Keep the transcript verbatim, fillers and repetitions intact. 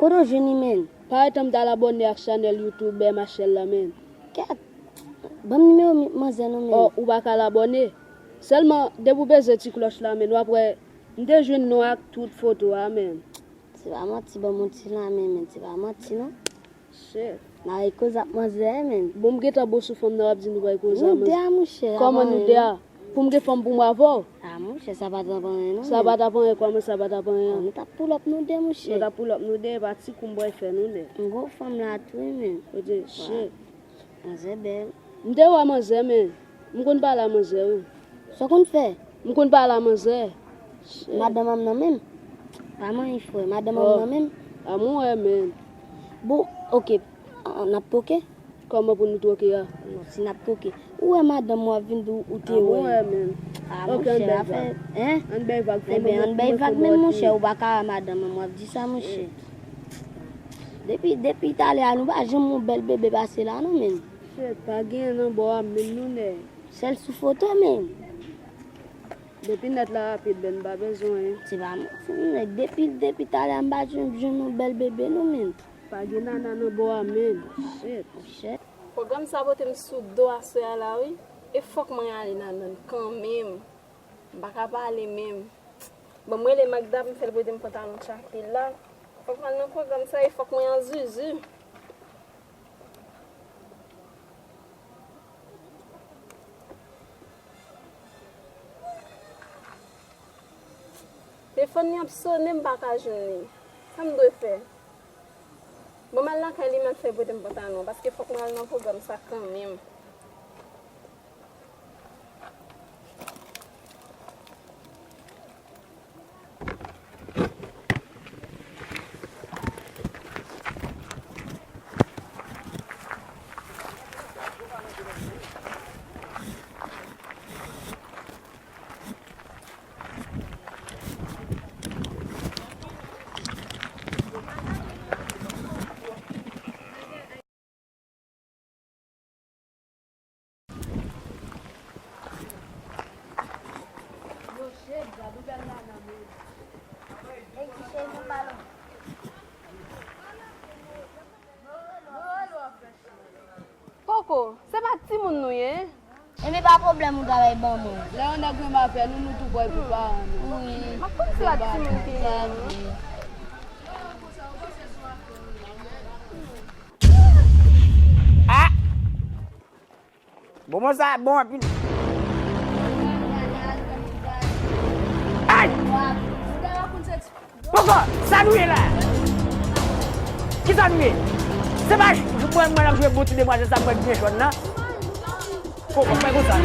Kote w jwenn li, menn? Parèt an m t al abòne ak chanèl YouTube M H L la, menn. Kèt! Ban m nimewo mi-, manzè non, menn. Oh, ou pa ka al abòne? Sèlman, depi w peze ti klòch la, menn, w ap wè, m te jwenn non ak tout foto a, menn. Se pa manti, ban m yon ti lanmen, menn, se pa manti, non. Shit. N a koze ak manzè, menn. Bon, m gentan bo sou fanm nan, w ap di nou bay koze a, manzè. Nou de a, monchè. Kòman nou de a? Pou m gen fanm pou m avè w? A, monchè, sa pa t ap anyen, non, menn. Sa pa t ap anyen, kòman sa pa t ap anyen? A, nou t ap pull up nou de, monchè. Nou t ap pull up nou de, e pa ti kou m pral fè nou de. M gon fanm la tou, wi, menn. Ok, shit. Manzè bèl. M te wè manzè, men m konn pale a manzè, wi. Sa w konn fè? M konn pale a manzè. Madanm an m nan menm? Pa manyen, frè, madanm an m nan menm? A mwen wè, men. Bon, ok. N ap twoke? Kòman pou nou twoke a? Non, si n ap twoke. Ou wè madanm w ap vin di w ou te wè. A mwen wè, men. A, monchè, afè, hein? Ann bay vag, frè. Ebyen, ann bay vag menm, monchè, ou pa ka wè madanm an m w ap di sa, monchè. Depi, depi talè a, nou pa janm wè yon bèl bebe pase la, non, menn. Shit, pa genyen nan bò a menm, non, nèg. Sèl sou foto, menn. Depi nèt la rapid, ben, m pa bezwen anyen. Se pa manti, non, nèg. Depi, depi talè a, m pa janm jwenn yon bèl bebe, non, menn. Pa gen nana nan bò a, menn. Shit. Shit. Pwogram sa pote m sou do aswè a la, wi. E fòk mwen ale nan, nan kanmenm. M pa ka pale menm. Bon, m rele Magda pou m fè l prete m pantalon tchake la. Fòk m al nan pwogram sa e fòk mwen an zuzu. Telefòn li ap sonnen, m pa ka jwenn li. Sa m dwe fè? Bon, m al lakay li, m al fè prete m pantalon, paske fòk mwen al nan pwogram sa kanmenm. Koko, se pa timoun nou ye? Ebyen pa pwoblèm, ou ta bay ban mwen. Lè yon nèg renmen avè nou, nou tou pral pou paran nou. Wi. M ap konn se pa timoun ki ye. Ah! Bon, bon, sa bon anpil. Ay! Poko, sa nou ye la? Kisa nou ye? Se pa mwen, mwen ap jwe bon ti demwazèl sa mwen byen jòn nan. Poko, mwen konsa.